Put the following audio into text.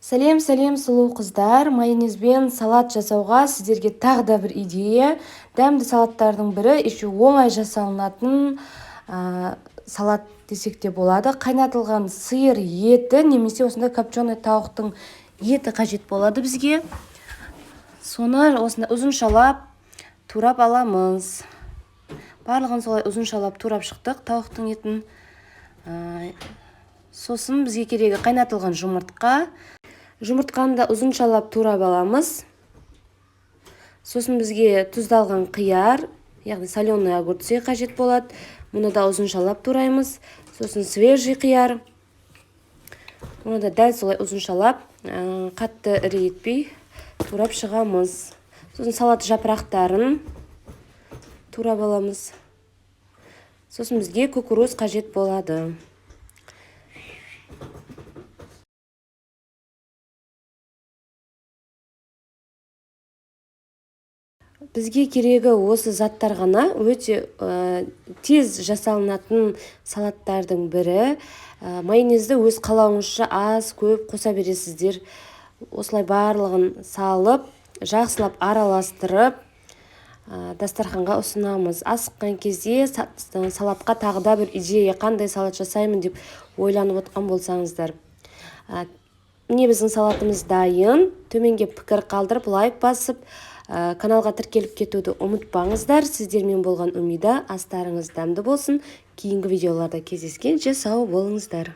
Сәлем, сәлем, сұлу қыздар! Майонезбен салат жасауға сіздерге тағы да бір идея. Дәмді салаттардың бірі, еще оңай жасалынатын салат десек те болады. Қайнатылған сиыр еті немесе осындай копченый тауықтың еті қажет болады бізге. Соны осындай ұзыншалап турап аламыз. Барлығын солай ұзыншалап турап шықтық тауықтың етін. Сосын бізге керегі қайнатылған жұмыртқа. Жұмыртқаны да ұзыншалап турап аламыз. Сосын бізге тұздалған қияр, яғни соленый огурцы қажет болады. Мұны да ұзыншалап тураймыз. Сосын свежий қияр. Мұны да дәл солай ұзыншалап, қатты ірі етпей турап шығамыз. Сосын салат жапырақтарын турап аламыз. Сосын бізге кукуруз қажет болады. Бізге керегі осы заттар ғана. Өте тез жасалынатын салаттардың бірі. Майонезді өз қалауыңызша аз, көп қоса бересіздер. Осылай барлығын салып, жақсылап араластырып, дастарханға ұсынамыз. Асыққан кезде салатқа тағы да бір идея, қандай салат жасаймын деп ойланып отқан болсаңыздар. Міне біздің салатымыз дайын. Төменге пікір қалдырып, лайк басып, каналға тіркеліп кетуді ұмытпаңыздар. Сіздермен болған Умида. Астарыңыз дәмді болсын. Кейінгі видеоларда кездескенше сау болыңыздар.